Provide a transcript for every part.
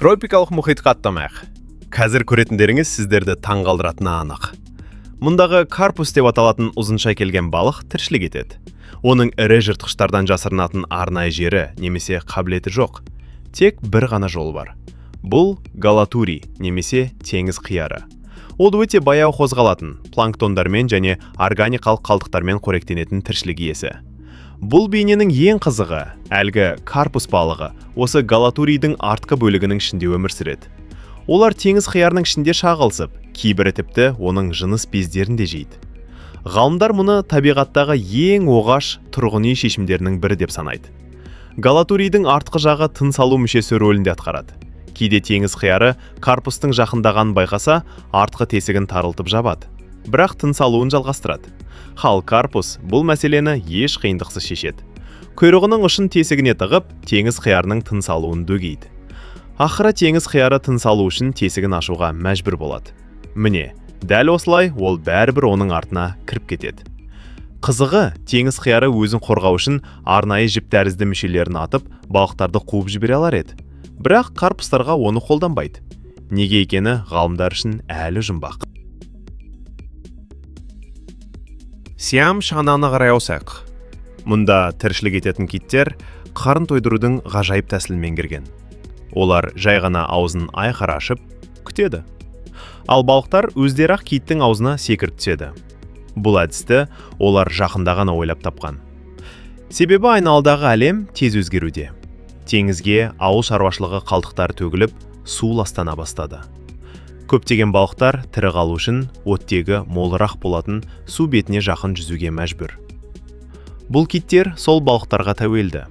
Тропикалық мұхитқа аттамайық. Қазір көретіндеріңіз сіздерді таңғалдыратыны анық. Мұндағы карпус деп аталатын ұзынша келген балық тіршілік етеді. Оның ірі жыртқыштардан жасырынатын арнайы жері немесе қабілеті жоқ. Тек бір ғана жолы бар. Бұл галатури немесе теңіз қияры. Ол өте баяу қозғалатын, планктондармен және органикалық қалдықтармен қоректенетін тіршілік иесі. Бұл бейненің ең қызығы, әлгі карпус балығы осы галатурийдің артқы бөлігінің ішінде өмір сүреді. Олар теңіз қиярының ішінде шағылысып, кейбірі тіпті оның жыныс бездерін де жейді. Ғалымдар мұны табиғаттағы ең оғаш тұрғын үй шешімдерінің бірі деп санайды. Галатурийдің артқы жағы тыныс алу мүшесі рөлінде атқарады. Кейде теңіз қияры карпустың жақындағанын байқаса, артқы тесігін тарылтып жабады. Бірақ тыныс алуын жалғастырады. Ал карпус бұл мәселені еш қиындықсыз шешеді. Құйрығының ұшын тесігіне тығып, теңіз қиярының тыныс алуын бөгейді. Ақыры теңіз қияры тыныс алу үшін тесігін ашуға мәжбүр болады. Міне, дәл осылай ол бәрібір оның артына кіріп кетеді. Қызығы, теңіз қияры өзін қорғау үшін арнайы жіп тәрізді мүшелерін атып, балықтарды қуып жібере алар еді. Бірақ карпустарға оны қолданбайды. Неге екені ғалымдар үшін әлі жұмбақ. Сиам шығанағына қарай ауысайық. Мұнда тіршілік ететін киттер қарын тойдырудың ғажайып тәсілін меңгерген. Олар жай ғана аузын айқара ашып, күтеді. Ал балықтар өздері-ақ киттің аузына секіріп түседі. Бұл әдісті олар жақында ғана ойлап тапқан. Себебі айналадағы әлем тез өзгеруде. Теңізге ауыл шаруашылығы қалдықтары төгіліп, су ластана бастады. Көптеген балықтар тірі қалу үшін оттегі молырақ болатын су бетіне жақын жүзуге мәжбүр. Бұл киттер сол балықтарға тәуелді.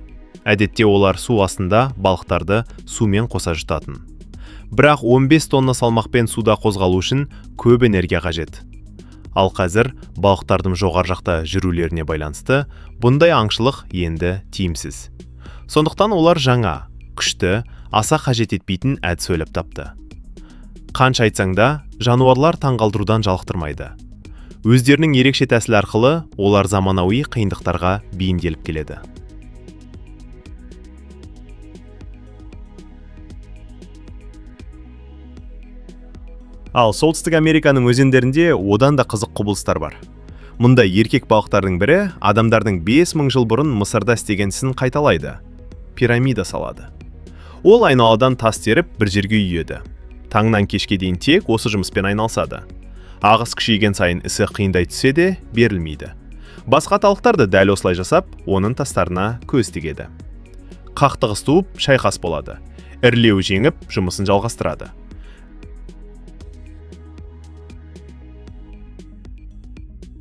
Әдетте олар су астында балықтарды сумен қоса жұтатын. Бірақ 15 тонна салмақпен суда қозғалу үшін көп энергия қажет. Ал қазір балықтардың жоғары жақта жүрулеріне байланысты бұндай аңшылық енді тиімсіз. Сондықтан олар жаңа, күшті, аса қажет етпейтін әдіс ойлап тапты. Қанша айтсаң да, жануарлар таңғалдырудан жалықтырмайды. Өздерінің ерекше тәсілі арқылы олар заманауи қиындықтарға бейімделіп келеді. Ал Солтүстік Американың өзендерінде одан да қызық құбылыстар бар. Мұнда еркек балықтардың бірі адамдардың 5000 жыл бұрын Мысырда істеген ісін қайталайды. Пирамида салады. Ол айналадан тас теріп бір жерге үйеді. Таңнан кешке дейін тек осы жұмыспен айналысады. Ағыс күшейген сайын ісі қиындай түссе де берілмейді. Басқа аталықтар да дәл осылай жасап, оның тастарына көз тігеді. Қақтығыс туып, шайқас болады. Ірілеуі жеңіп, жұмысын жалғастырады.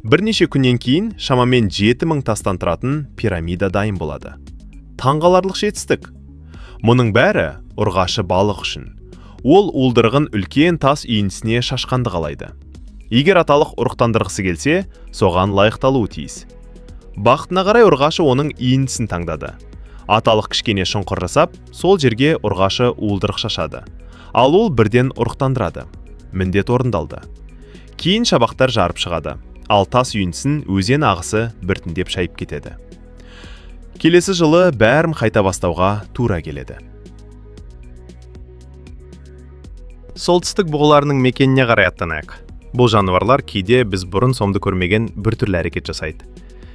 Бірнеше күннен кейін шамамен 7000 тастан тұратын пирамида дайын болады. Таңғаларлық жетістік. Мұның бәрі ұрғашы балық үшін. Ол уылдырығын үлкен тас үйіндісіне шашқанды қалайды. Егер аталық ұрықтандырғысы келсе, соған лайықталуы тиіс. Бақытына қарай ұрғашы оның үйіндісін таңдады. Аталық кішкене шұңқыр жасап, сол жерге ұрғашы уылдырық шашады. Ал ол бірден ұрықтандырады. Міндет орындалды. Кейін шабақтар жарып шығады. Ал тас үйіндісін өзен ағысы біртіндеп шайып кетеді. Келесі жылы бәрін қайта бастауға тура келеді. Солтүстік бұғыларының мекеніне қарай аттанайық. Бұл жануарлар кейде біз бұрын соңды көрмеген біртүрлі әрекет жасайды.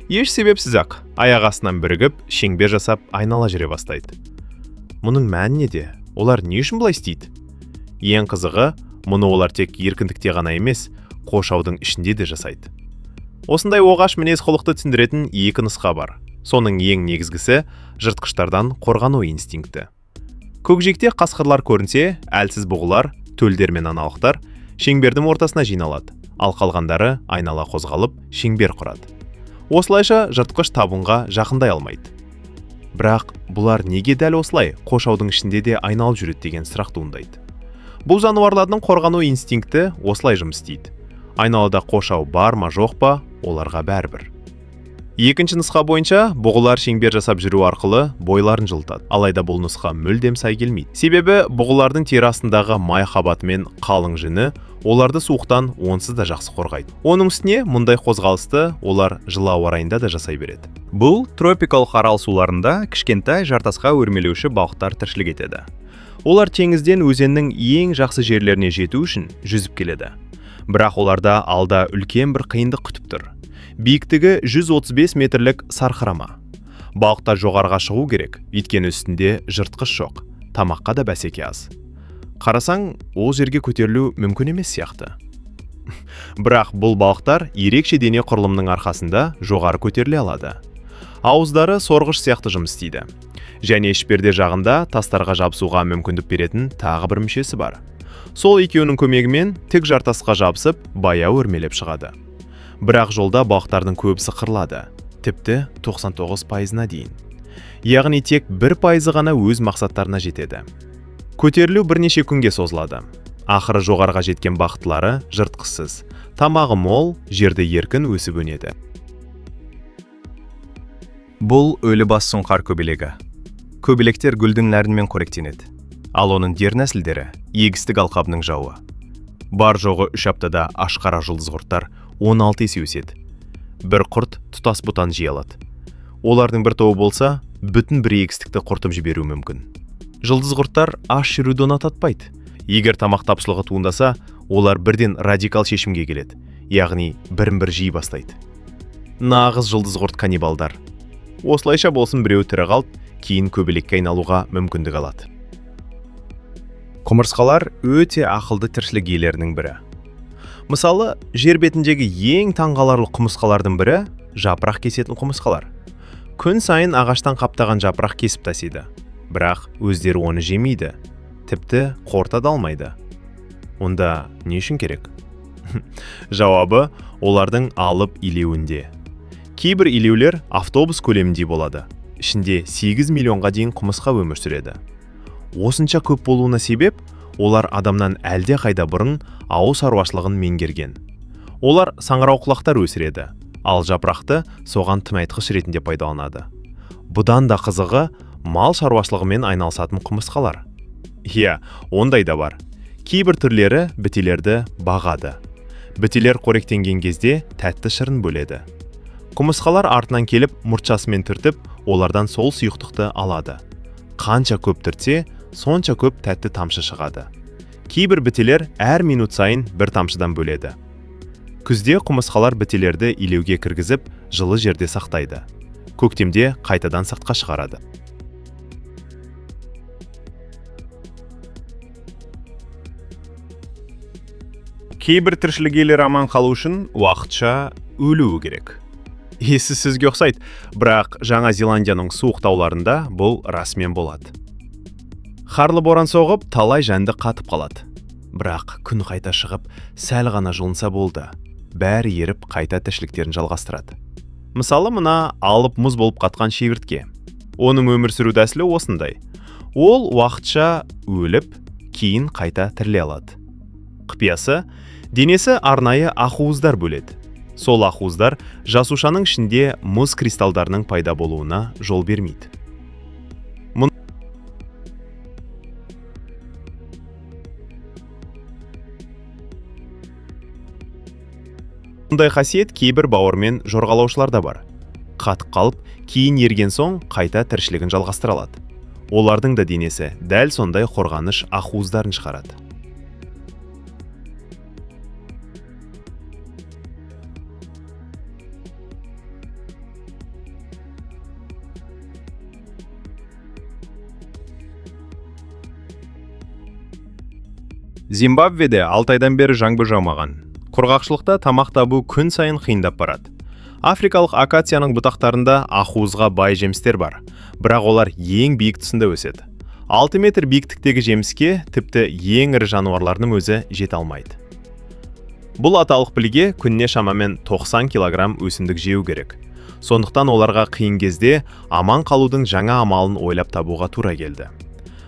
Еш себепсіз-ақ аяқ астынан бірігіп, шеңбер жасап айнала жүре бастайды. Мұның мәні неде? Олар не үшін бұлай істейді? Ең қызығы, мұны олар тек еркіндікте ғана емес, қоршаудың ішінде де жасайды. Осындай оғаш мінез құлықты түсіндіретін екі нұсқа бар. Соның ең негізгісі жыртқыштардан қорғану инстинкті. Көкжиекте қасқырлар көрінсе, әлсіз бұғылар, төлдер мен аналықтар шеңбердің ортасына жиналады, ал қалғандары айнала қозғалып, шеңбер құрады. Осылайша жыртқыш табынға жақындай алмайды. Бірақ бұлар неге дәл осылай қоршаудың ішінде де айналып жүреді деген сұрақ туындайды. Бұл жануарлардың қорғану инстинкті осылай жұмыс істейді. Айналада қоршау бар ма жоқ па, оларға бәрібір. Екінші нұсқа бойынша бұғылар шеңбер жасап жүру арқылы бойларын жылытады. Алайда бұл нұсқа мүлдем сай келмейді. Себебі бұғылардың тері астындағы май қабаты мен қалың жүні оларды суықтан онсыз да жақсы қорғайды. Оның үстіне мұндай қозғалысты олар жылы ауа райында да жасай береді. Бұл тропикалық арал суларында кішкентай жартасқа өрмелеуші балықтар тіршілік етеді. Олар теңізден өзеннің ең жақсы жерлеріне жету үшін жүзіп келеді. Бірақ оларда алда үлкен бір қиындық күтіп тұр. Биіктігі 135 метрлік сарқырама. Балықтар жоғарыға шығу керек, өйткені үстінде жыртқыш жоқ, тамаққа да бәсеке аз. Қарасаң, ол жерге көтерілу мүмкін емес сияқты. Бірақ бұл балықтар ерекше дене құрылымының арқасында жоғары көтеріле алады. Ауыздары сорғыш сияқты жұмыс істейді. Және ішперде жағында тастарға жабысуға мүмкіндік беретін тағы бір мүшесі бар. Сол екеуінің көмегімен тік жартасқа жабысып, баяу өрмелеп шығады. Бірақ жолда балықтардың көбісі қырылады, тіпті 99%-на дейін. Яғни тек 1%-ы ғана өз мақсаттарына жетеді. Көтерілу бірнеше күнге созылады. Ақыры жоғарыға жеткен бақыттылары жыртқышсыз, тамағы мол, жерде еркін өсіп өнеді. Бұл өлі бас сұңқар көбелегі. Көбелектер гүлдің нәрімен қоректенеді. Ал оның дернәсілдері егістік алқабының жауы. Бар жоғы 3 аптада ашқара жұлдыз құрттар 16 есе өседі. Бір құрт тұтас бұтан жей алады. Олардың бір тобы болса, бүтін бір егістікті құртып жіберуі мүмкін. Жұлдыз құрттар аш жүруді ұнатпайды. Егер тамақ тапшылығы туындаса, олар бірден радикал шешімге келеді, яғни бірін-бір жей бастайды. Нағыз жұлдыз құрт каннибалдар. Осылайша болсын біреуі тірі қалып, кейін көбелекке айналуға мүмкіндік алады. Құмырсқалар өте ақылды тіршілік иелерінің бірі. Мысалы, жер бетіндегі ең таңғаларлық құмырсқалардың бірі жапырақ кесетін құмырсқалар. Күн сайын ағаштан қаптаған жапырақ кесіп тасиды. Бірақ өздері оны жемейді, тіпті қорыта да алмайды. Онда не үшін керек? Жауабы олардың алып илеуінде. Кейбір илеулер автобус көлеміндей болады. Ішінде 8 миллионға дейін құмырсқа өмір сүреді. Осынша көп болуына себеп, олар адамнан әлде қайда бұрын ауыл шаруашылығын меңгерген. Олар саңырауқұлақтар өсіреді, ал жапырақты соған тыңайтқыш ретінде пайдаланады. Бұдан да қызығы, мал шаруашылығымен айналысатын құмырсқалар. Иә, ондай да бар. Кейбір түрлері бітелерді бағады. Бітелер қоректенген кезде тәтті шырын бөледі. Құмырсқалар артынан келіп мұртшасымен түртіп, олардан сол сұйықтықты алады. Қанша көп түртсе, сонша көп тәтті тамшы шығады. Кейбір бітелер әр минут сайын бір тамшыдан бөледі. Күзде құмырсқалар бітелерді илеуге кіргізіп, жылы жерде сақтайды. Көктемде қайтадан сыртқа шығарады. Кейбір тіршілік иелері аман қалу үшін уақытша өлуі керек. Ессіз сөзге ұқсайды, бірақ Жаңа Зеландияның суық тауларында бұл расымен болады. Қарлы боран соғып, талай жәндік қатып қалады. Бірақ күн қайта шығып, сәл ғана жылынса болды. Бәрі еріп қайта тіршіліктерін жалғастырады. Мысалы, мына алып мұз болып қатқан шегіртке. Оның өмір сүру тәсілі осындай. Ол уақытша өліп, кейін қайта тіріле алады. Құпиясы, денесі арнайы ақуыздар бөледі. Сол ақуыздар жасушаның ішінде мұз кристалдарының пайда болуына жол бермейді. Мұндай қасиет кейбір бауырмен жорғалаушыларда бар. Қатып қалып, кейін ерген соң қайта тіршілігін жалғастыра алады. Олардың да денесі дәл сондай қорғаныш ақуыздарын шығарады. Зимбабведе 6 айдан бері жаңбыр жаумаған. Құрғақшылықта тамақ табу күн сайын қиындап барады. Африкалық акацияның бұтақтарында ақуызға бай жемістер бар, бірақ олар ең биік тұсында өседі. 6 метр биіктіктегі жеміске тіпті ең ірі жануарлардың өзі жете алмайды. Бұл аталық пілге күніне шамамен 90 килограмм өсімдік жеу керек. Сондықтан оларға қиын кезде аман қалудың жаңа амалын ойлап табуға тура келді.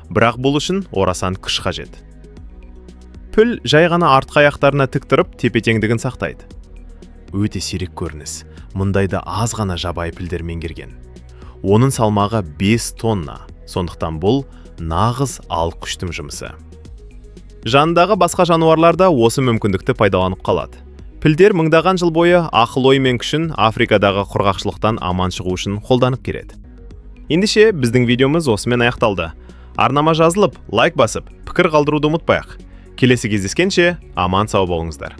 Бірақ бұл үшін орасан күш қажет. Піл жай ғана артқы аяқтарына тік тұрып, тепе-теңдігін сақтайды. Өте сирек көрініс. Мұндайды аз ғана жабайы пілдер меңгерген. Оның салмағы 5 тонна. Сондықтан бұл нағыз алып күштің жұмысы. Жанындағы басқа жануарлар да осы мүмкіндікті пайдаланып қалады. Пілдер мыңдаған жыл бойы ақыл-ой мен күшін Африкадағы құрғақшылықтан аман шығу үшін қолданып келеді. Ендеше біздің видеомыз осымен аяқталды. Арнама жазылып, лайк басып, пікір қалдыруды ұмытпайық. Келесі кездескенше аман сау болыңыздар.